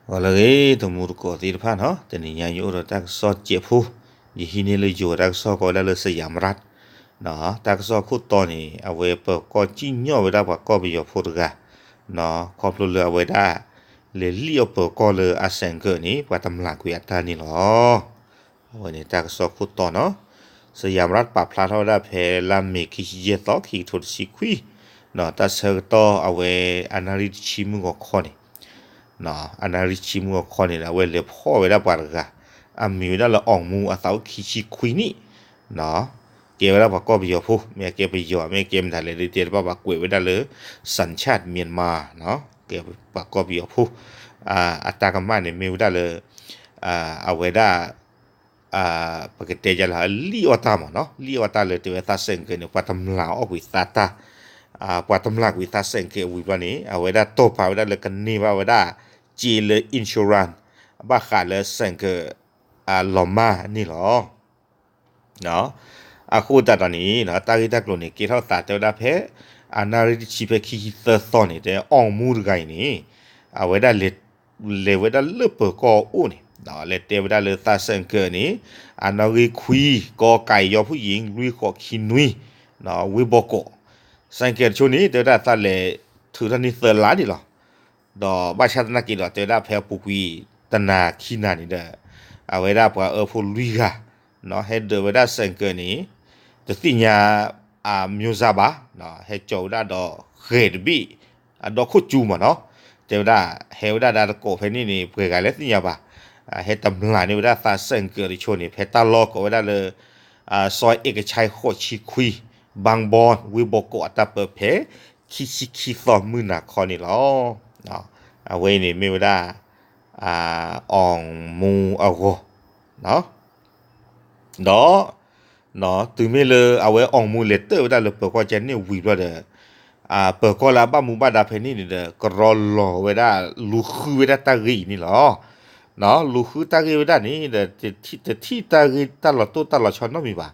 ဂီၤလၢအဂ့ၤ တံၤသကိးသ့ၣ်တဖၣ်နီၤ, တနံၤညါယအိၣ်ဒီးတၢ်ကစီၣ်ကဲးဖိ, ယဟံးန့ၢ်လၢယိၤတၢ်ကစီၣ်ကိးဝဲဒၣ်လၢ Siam Reap နီၤ, တၢ်ကစီၣ်ခိၣ်တီန့ၣ် အဝဲပၢၤကီၢ်စံၣ်ညီၣ်ဝဲဒၣ်ပှၤကီၢ်ပယီၤဖိတဂၤ, နီၤ, ခီဖျိလၢအဝဲဒၣ် လဲၤလံၣ်အီၣ်ပၢၤကီၢ်လၢအစဲးကၢးန့ၣ် ပှၤတမျၢ်ကွံာ်အတၢ်န့ၣ်လီၤ. အဝဲန့ၣ်တၢ်ကစီၣ်ခိၣ်တီနီၤ, Siam Reap ပာ်ဖျါထီၣ်ဝဲဒၣ်ဖဲလါမ့ၤခံဆံယဲၢ်သီ ခံကထိတဆံခွံ, နီၤ, တၢ်ဆၢကတီၢ်အဝဲအနၣ်ရံၣ်တဆံမုၢ်ဂီၤခီန့ၣ်, နီၤ, အနၣ်ရံၣ်တဆံမုၢ်ဂီၤခီန့ၣ်ဒီး အဝဲလဲၤဖီၣ်ဝဲဒၣ်ပှၤတဂၤ, အမံၤဝဲဒၣ်လၢ အောင်မိုး အသးအိၣ်ခံဆံခွံနံၣ်, နီၤ, ကဲဝဲဒၣ်ပှၤကီၢ်ပယီၤဖိ, မ့ၢ်အကဲပယီၤ မ့ၢ်အကဲမတၤလဲၣ် ဒ်တဲတဘၣ်ဘၣ် ကွဲးဝဲဒၣ်လၢ สัญชาติเมียนมา နီၤ, ကဲပှၤကီၢ်ပယီၤဖိ, အတၢ်ကမၣ်န့ၣ်မ့ၢ်ဝဲဒၣ်လၢ အဝဲဒၣ် ပကတဲဒ်လဲၣ် လံၣ်အီၣ်တၢ်မးနီၤ, လံၣ်အီၣ်တၢ်လၢတဲဝဲသးစဲးကၢးန့ၣ် ပှၤတမျၢ်အီၣ်ကွံာ်သးတၢ်, ပှၤတမျၢ်ကွံာ်သးစဲးကၢးဝံၤဘျီန့ၣ် အဝဲဒၣ်တီၢ်ပာ်ဝဲဒၣ်လၢကန့ၢ်ဘၣ်ဝဲဒၣ် စ့လၢ insurance ဘၣ်ဃးလၢစဲးကၢး လီၤမၢ်န့ၣ်လီၤ. အဃိသတးဒီးန့ၣ် တၢ်ဂ့ၢ်တၢ်ကျိၤန့ၣ် ကဲထီၣ်သးတဲဝဲဒၣ်ဖဲ အနၣ်ရံၣ်တဆံဖဲခံဆံသၢသီန့ၣ် တဲ အောင်မိုး တဂၤအံၤန့ၣ် အဝဲဒၣ် လဲၤဝဲဒၣ်လၢပၢၤကီၢ်အအိၣ်န့ၣ် လဲၤတဲဝဲဒၣ်လၢသးစဲးကၢးန့ၣ် အနီၣ်ဂံၢ်ခွံ ကီကးယီဖုၣ်ယံၤ လွံၢ်ဃိးခံနွံ ဝ့ၢ်ဘီကီး, စဲးကၢးတဆိန့ၣ် တဲဝဲဒၣ်သးလဲၤထုးထီၣ်န့ၢ်သၢလါဒံးလီၤ. ဒီးဘၣ်ဆၣ်သနာ်က့ဒီး တဲဝဲဒၣ်ဖဲအပူၤကွံာ်တနၤခံနၤန့ၣ်ဒီး အဝဲဒၣ်ပှၤအၢဖိလွံၢ်ဂၤ ဟဲဒၢးဝဲဒၣ်စဲးကၢးန့ၣ် တသ့ၣ်ညါ အမျိုးအစားဘၣ်, ဟဲကၠီၤဝဲဒၣ်ဒီးဃဲၤတဘ့ၣ် အဒီခိၣ်ကၠူမးနီၤ, တဲဝဲဒၣ် ဟဲဝဲဒၣ်ဒီးတကိးဖဲန့ၣ်န့ၣ် ပှဲၤဂၤလဲၣ်သ့ၣ်ညါဘၣ်, ဟဲတမျၢ်န့ၢ်ဝဲဒၣ်သးစဲးကၢးတဆိန့ၣ် ဖဲတၢ်လီၢ်ကိးဝဲဒၣ်လၢ စီၤအ့ကဆဲဃိးဆံခွံ ဘၣ်ဘီ ဝ့ၢ်ဘီကီးအတၢ်ပၢဖဲ ခံဆံခံသီမုၢ်နၤခီန့ၣ်လီၤ. အဝဲအံၤန့ၣ်မ့ၢ်ဝဲဒၣ် အောင်မိုး အဂီၢ် ဒီး တုၤမ့ၢ်လၢအဝဲ အောင်မိုး လဲၤတၢၢ်ဝဲဒၣ်လၢပၢၤကီၢ်ကန့ၣ်ဝံၤဘျီဒီး ပၢၤကီၢ်လၢအဘၣ်မူဘၣ်ဒါဖဲန့ၣ်န့ၣ်ဒီး ကရီလီၤဝဲဒၣ် လူၤဃုဝဲဒၣ်တၢ်ဂ့ၢ်အံၤန့ၣ်လီၤ. လူၤဃုတၢ်ဂ့ၢ်ဝဲဒၣ်န့ၣ်ဒီး တထံၣ်တၢ်ဂ့ၢ်တၢ်လီၤတိၢ်တၢ်လီၤဆီနီတမံၤဘၣ်.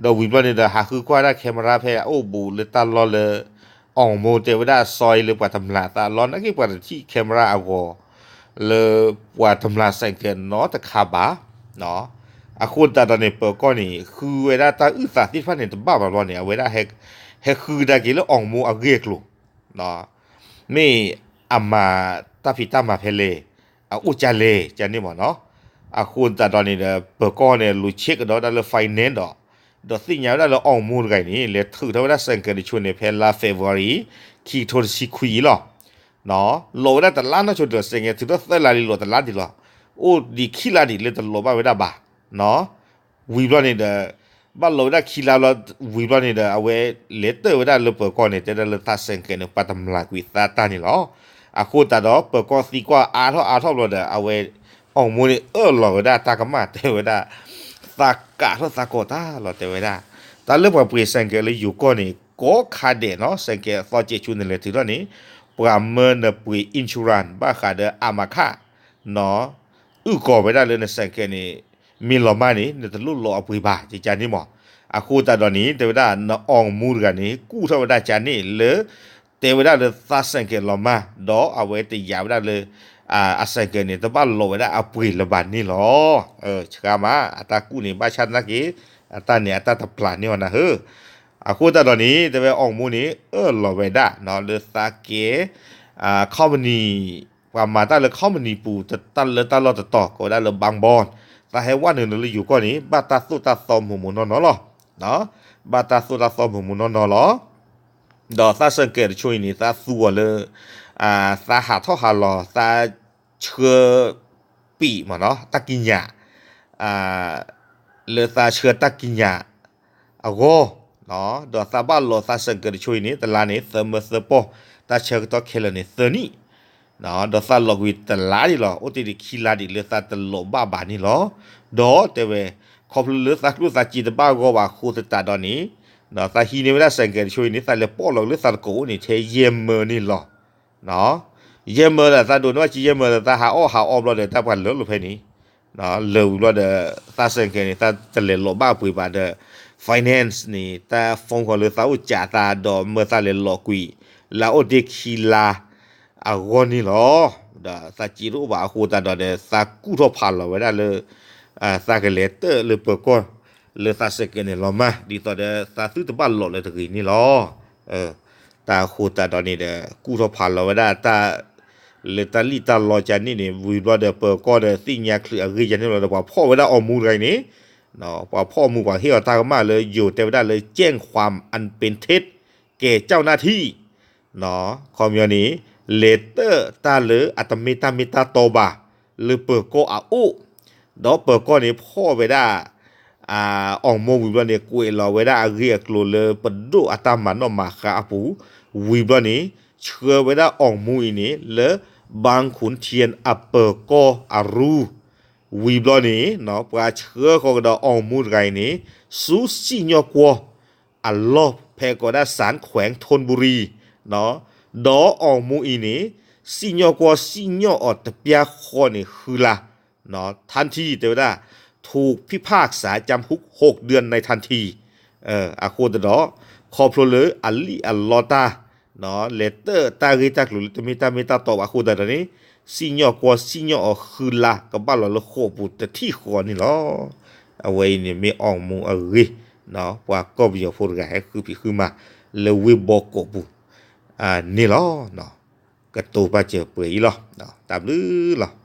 ဒီးဝံၤဘျီန့ၣ်ဒီး ဟးဃုကွၢ်ဒၣ် camera ဖဲအအိၣ်ဘူးလၢတၢ်လီၢ်လၢ အောင်မိုး တဲဝဲဒၣ်စီၤအံၤလၢပှၤတမျၢ်အသးလီၤ နာ်က့ပှၤတထံၣ် camera အဂီၤ လၢပှၤတမျၢ်စဲးကၢးနီတခါဘၣ်. အဃိသတးဒီးန့ၣ် ပၢၤကီၢ်န့ၣ် ဃုဝဲဒၣ်တၢ်အုၣ်သးသ့ၣ်တဖၣ်န့ၣ် တဘၣ်ဘၣ်ဘျီန့ၣ် အဝဲဒၣ် ဟဲဃုကဒါက့ၤလၢ အောင်မိုး အဂ့ၢ်အကျိၤ မ့ၢ်အမၤတၢ်ဖံးတၢ်မၤဖဲလဲၣ်, အအိၣ်ကလဲၣ် ကန့ၣ်မးနီၤ. အဃိသတးဒီးန့ၣ်ဒီး ပၢၤကီၢ်န့ၣ် လူၤဆ့ကဒီးဝဲဒၣ်လၢ finance ဒီး ဒီးသ့ၣ်ညါဝဲဒၣ်လၢ အောင်မိုး တဂၤအံၤန့ၣ် လဲၤထုးထီၣ်ဝဲဒၣ်စဲးကၢးတဆိန့ၣ် ဖဲလါ February ခံကထိတဆံခွံအံၤလီၤ. လီၤဝဲဒၣ်တလါနီၢ်ဆိဒီး စဲးကၢးထုးထီၣ်သၢလါလံ လီၤတလါဒံးလီၤ. အိၣ်ဒံးခံလါဒံးလၢတလီၤဘၣ်ဝဲဒၣ်ဘၣ်. ဝံၤဘျီန့ၣ်ဒီး ဘၣ်လီၤဝဲဒၣ်ခံလါဘျီ ဝံၤဘျီန့ၣ်ဒီး အဝဲလဲၤတၢၢ်ဝဲဒၣ်လၢပၢၤကီၢ်န့ၣ် တဲဒၣ်လၢသးစဲးကၢးန့ၣ် ပှၤတမျၢ်ကွံာ်သးတၢ်န့ၣ်လီၤ. အဃိသတးဒီး ပၢၤကီၢ်သံကွၢ်အါထီၣ်အါထီၣ်ဘျီဒီး အဝဲ အောင်မိုး န့ၣ် အၢၣ်လီၤဝဲဒၣ်တၢ်ကမၣ် တဲဝဲဒၣ် သးကးထီၣ်သးကီးတၢ်လီၤ တဲဝဲဒၣ်. တၢ်လၢပှၤပှ့ၤစဲးကၢးလၢယိၤကီၢ်န့ၣ် ကိးခါဒဲးနီၤ စဲးကၢးအသီစဲးဆူန့ၣ်လဲၤထုးထီၣ်န့ၣ် ပှၤမၢနပှ့ၤ insurance ဘၣ်ဃးဒီးအမခ နီၤ အုၣ်ကီၤဝဲဒၣ်လၢနစဲးကၢးန့ၣ် မ့ၢ်လီၤမၢ်န့ၣ် နတလိၣ်လီၤအပှ့ၤဘၣ် ကကန့ၣ်မး. အဃိသတးဒီးန့ၣ် တဲဝဲဒၣ် န အောင်မိုး တဂၤန့ၣ် ကူၣ်ထီၣ်ဝဲဒၣ်ကန့ၣ်လၢ တဲဝဲဒၣ်လၢသးစဲးကၢးလီၤမၢ် ဒီးအဝဲတယာ်ဝဲဒၣ်လၢ အစဲးကၢးန့ၣ် တဘၣ်လီၤဝဲဒၣ်အပှ့ၤလၢၤဘၣ်န့ၣ်လီၤ. ဆှါမး အတၢ်ကူၣ်န့ၣ် ဘၣ်ဆၣ်သနာ်က့ အတၢ်န့ၣ် အတၢ်တပျၢ်န့ၢ်အီၤနၤဧၢ. အဃိသတးဒီးန့ၣ် တဲဝဲ အောင်မိုး န့ၣ် အၢၣ်လီၤဝဲဒၣ် လၢသးကဲ company ပှၤမၤတၢ်လၢ company ပူၤ တၢ်လၢတၢ်လီၢ်တတီၤ ကိးဝဲဒၣ်လၢ ဘၣ်ဘီ သးဟဲဝဲနုာ်လၢယိၤကီၢ်န့ၣ် ဘၣ်တၢ်သိၣ်တၢ်သီမိၢ်မိၢ်နီၢ်နီၢ်လီၤ. ဘၣ်တၢ်သိၣ်တၢ်သီမိၢ်မိၢ်နီၢ်နီၢ်လီၤ. ဒီးသးစဲးကၢးတဆိအံၤန့ၣ် သးသူအီၤလၢ သးဟးထီၣ်ဟးလီၤ သးဆှၢ ပံာ်မးနီၤ တၢ်ကံးညာ် လၢသးဆှၢတၢ်ကံးညာ်အဂီၢ်, ဒီးသးဘၣ်လီၤသးစဲးကၢးတဆိအံၤန့ၣ် တလါန့ၣ် သၢမၢသၢပီၢ်, တၢ်ဆၢကတီၢ်ခဲလၢာ်န့ၣ် သၢနံၣ်, ဒီးသးလီၤကွံာ်တလါဒံးလီၤ. အိၣ်တ့ၢ်ဒံးခံလါဒံးလၢသးတလီၤဘၣ်ဘၣ်န့ၣ်လီၤ. ဒီးတဲဝဲ ခီဖျိလၢသးကျိၣ်သးစ့တဘၣ်ဂီၢ်ဘၣ်အဃိသတးဒီးန့ၣ်, သးဟံးန့ၢ်ဝဲဒၣ်စဲးကၢးတဆိအံၤန့ၣ် သးလဲၤပိာ်လီၤလၢသးတကိးအိၣ်န့ၣ် ထဲယဲၢ်မၢန့ၣ်လီၤ. ယဲၢ်မၢဒီး သးဒိးန့ၢ်ဘၣ်က့ယဲၢ်မၢဒီး သးဟးအီၣ်ဟးအီဘျီဒီး တၢ်ပှၤလၢာ်လီၤဖဲန့ၣ်, လၢာ်ဝံၤဘျီဒီး သးစဲးကၢးန့ၣ် သးတလဲၤလီၤဘၣ်အပှ့ၤဘၣ်ဒီး finance န့ၣ် တၢ် phone ဃီၤလၢသးအိၣ်ကးသးဒီး မၢသးလဲၤလီၤကွံာ် လၢအအိၣ်တ့ၢ်ခံလါအဂီၢ်န့ၣ်လီၤ. ဒီးသးစံးတအိၣ်ဘၣ်အဃိသတးဒီးန့ၣ် သးကူၣ်ထီၣ်ဖးလီၤဝဲဒၣ်လၢ သးကလဲၤတၢၢ်လၢပၢၤကီၢ် လၢသးစဲးကဲးန့ၣ်လီၤမၢ် ဒ်သိးဒီးသးသုတဘၣ်လီၤလၢတဂ့ၤန့ၣ်လီၤ. တၢ်အဃိသတးဒီးန့ၣ်ဒီး ကူၣ်ထီၣ်ဖးလီၤဝဲဒၣ်တၢ် လၢတၢ်လံၣ်တၢ်လီကန့ၣ်န့ၣ် ဝံၤဘျီဒီးပၢၤကီၢ်ဒီးသ့ၣ်ညါချုးအဂ့ၢ်ယၤန့ၣ်လီၤဒီး ပှၤဖီၣ်ဝဲဒၣ်အီၤမူတဂၤအံၤန့ၣ် ပှၤဖီၣ်မူပှၤဟ့ၣ်အီၤတၢ်ကမၣ်လၢယိၤတဲဝဲဒၣ်လၢ แจ้งความอันเป็นเท็จ แก่เจ้าหน้าที่ ခီပညီန့ၣ် လဲၤတၢၢ်တၢ်လၢအတမ့ၢ်တၢ်မ့ၢ်တၢ်တီဘၣ် လၢပၢၤကီၢ်အအိၣ် ဒီးပၢၤကီၢ်န့ၣ်ဖီၣ်ဝဲဒၣ် အီၤမူဝံၤဘျီန့ၣ် ကွဲးလီၤဝဲဒၣ်အဂ့ၢ်အကျိၤလၢပဒိၣ်အတၢ်မၤနီၣ်မၤဃါအပူၤ ဝံၤဘျီန့ၣ် ဆှၢဝဲဒၣ်အီၤမူအံၤန့ၣ် လၢ บางขุนเทียน အပၢၤကီၢ်အရူ ဝံၤဘျီန့ၣ် ပှၤဆှၢဃီၤကဒီးအီၤမူတဂၤအံၤန့ၣ် ဆူစံၣ်ညီၣ်ကွီၢ် အလီၢ်ဖဲကိးဒၣ် ศาลแขวงธนบุรี ဒီးအီၤမူအံၤန့ၣ် စံၣ်ညီၣ်ကွီၢ်စံၣ်ညီၣ်အီၤတပျၢ်ဃီန့ၣ်ဃုလါ ทันที တဲဝဲဒၣ် ถูกพิพากษาจำคุกหกเดือนในทันที အဃိသတးဒီး ခီဖျိလၢအလံၣ်အလီတၢ် လဲၤတၢၢ်တၢ်ဂ့ၢ်တၢ်ကျိၤလၢတမ့ၢ်တၢ်မ့ၢ်တၢ်တီဘၣ်အဃိသတးဒီးန့ၣ် စံၣ်ညီၣ်ကွီၢ်စံၣ်ညီၣ်အီၤဃုလါ ကဘၣ်လီၤလၢဃိာ်ပူၤတထံၣ်ဃီန့ၣ်လီၤ. အဝဲအံၤန့ၣ်မ့ၢ်အီၤမူအဂ့ၢ် ပှၤကီၢ်ပယီၤဖိတဂၤဟဲဃုဖံးဃုမၤ လၢဝ့ၢ်ဘီကိးပူၤ န့ၣ်လီၤ. ကတိၤပာ်စၢၤပှဲၤအံၤလီၤ. တၢ်ဘျုးလီၤ.